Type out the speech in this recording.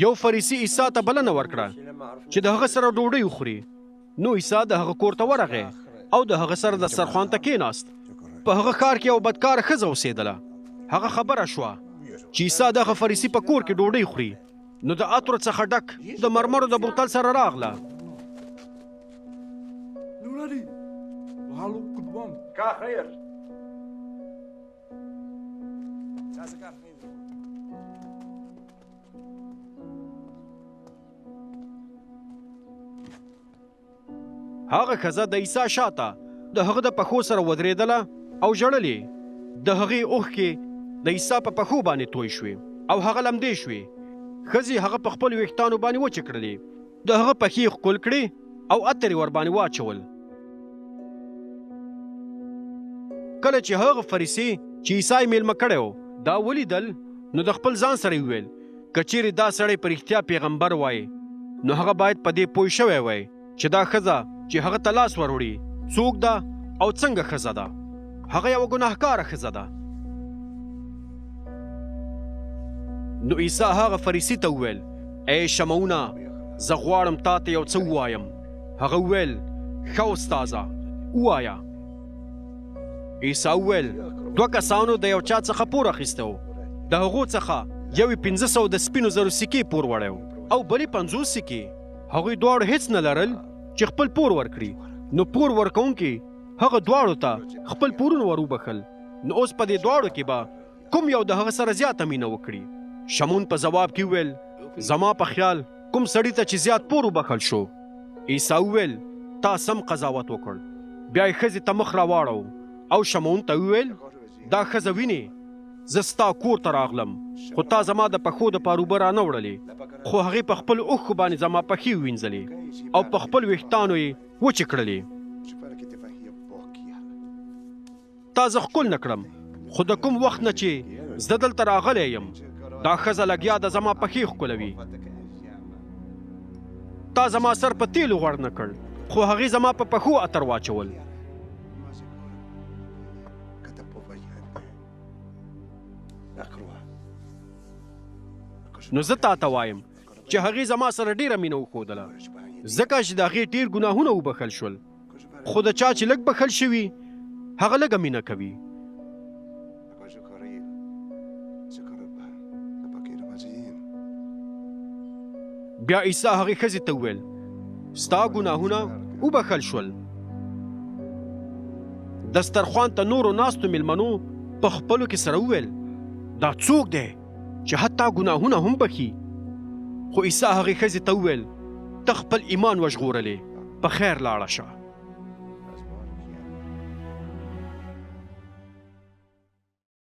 یو فریسي عیسی ته بلنه ورکړه چې د هغه سره ډوډۍ وخوري. نو عیسی د هغه کور ته ورغی او د هغه سره دسترخوان ته کېناست. په هغه ښار کې یوه بدکاره ښځه اوسېدله. هغه خبره شوه چې عیسی دغه فریسي په کور کې ډوډۍ خوري، نو د عطرو څخه ډک د مرمرو د بوتل سره راغله. هغه ښځه د عیسی شاته د هغه د پښو سره ودرېدله او ژړل یې. د هغې اوښکې د عیسی په پښو باندې توی شوې او هغه لمدې شوې. ښځې هغه په خپلو ویښتانو باندې وچې کړلې، د هغه پښې یې ښکل کړې او عطر یې ورباندې واچول. کله چې هغه فریسي چې عیسی یې مېلمه کړی و دا ولیدل، نو د خپل ځان سره یې وویل، که چیرې دا سړی په رښتیا پیغمبر وای، نو هغه باید په دې پوه شوی وای چې دا ښځه چې هغه ته لاس وروړي څوک ده او څنګه ښځه ده. هغه یوه ګناهکاره ښځه ده. نو عیسی هغه فریسي ته وویل، ای شمعونه، زه غواړم تا ته یو څه ووایم. هغه وویل، ښه استاذه، ووایه. عیسی وویل، دوه کسانو د یو چا څخه پور اخیستی و. د هغو څخه یو یې 500 د سپینو زرو سکې پور وړی و او بل یې 50 سکې. هغوی دواړو هیڅ نه لرل چې خپل پور ورکړي، نو پور ورکوونکي هغه دواړو ته خپل پورونه ور وبښل. نو اوس په دې دواړو کې به کوم یو د هغه سره زیاته مینه وکړي؟ شمعون په ځواب کې وویل، زما په خیال کوم سړي ته چې زیات پور وبښل شو. عیسی وویل، تا سم قضاوت وکړ. بیا یې ښځې ته مخ راواړاوه او شمعون ته وویل، دا ښځه وینې؟ زه ستا کور ته راغلم، خو تا زما د پښو دپاره اوبه رانه وړلې، خو هغې په خپلو اوښکو باندې زما پښې ووینځلې او په خپلو ویښتانو یې وچې کړلې. تا زه ښکل نه کړم، خو د کوم وخت نه چې زه دلته راغلی یم، دا ښځه لګیا ده زما پښې ښکلوي. تا زما سر په تیلو غوړ نه کړ، خو هغې زما په پښو عطر واچول. نو زه تا ته وایم چې هغې زما سره ډیره مینه وښودله، ځکه چې د هغې ډیر ګناهونه وبښل شول. خو د چا چې لږ بښل شوي هغه لږه مینه کوي. بیا عیسی هغې ښځې ته وویل، ستا ګناهونه وبښل شول. دسترخوان ته نورو ناستو میلمنو په خپلو کې سره وویل، دا څوک دی چې حتی ګناهونه هم بښي؟ خو عیسی هغې ښځې ته وویل، ته خپل ایمان وژغورلې، په خیر لاړه شه.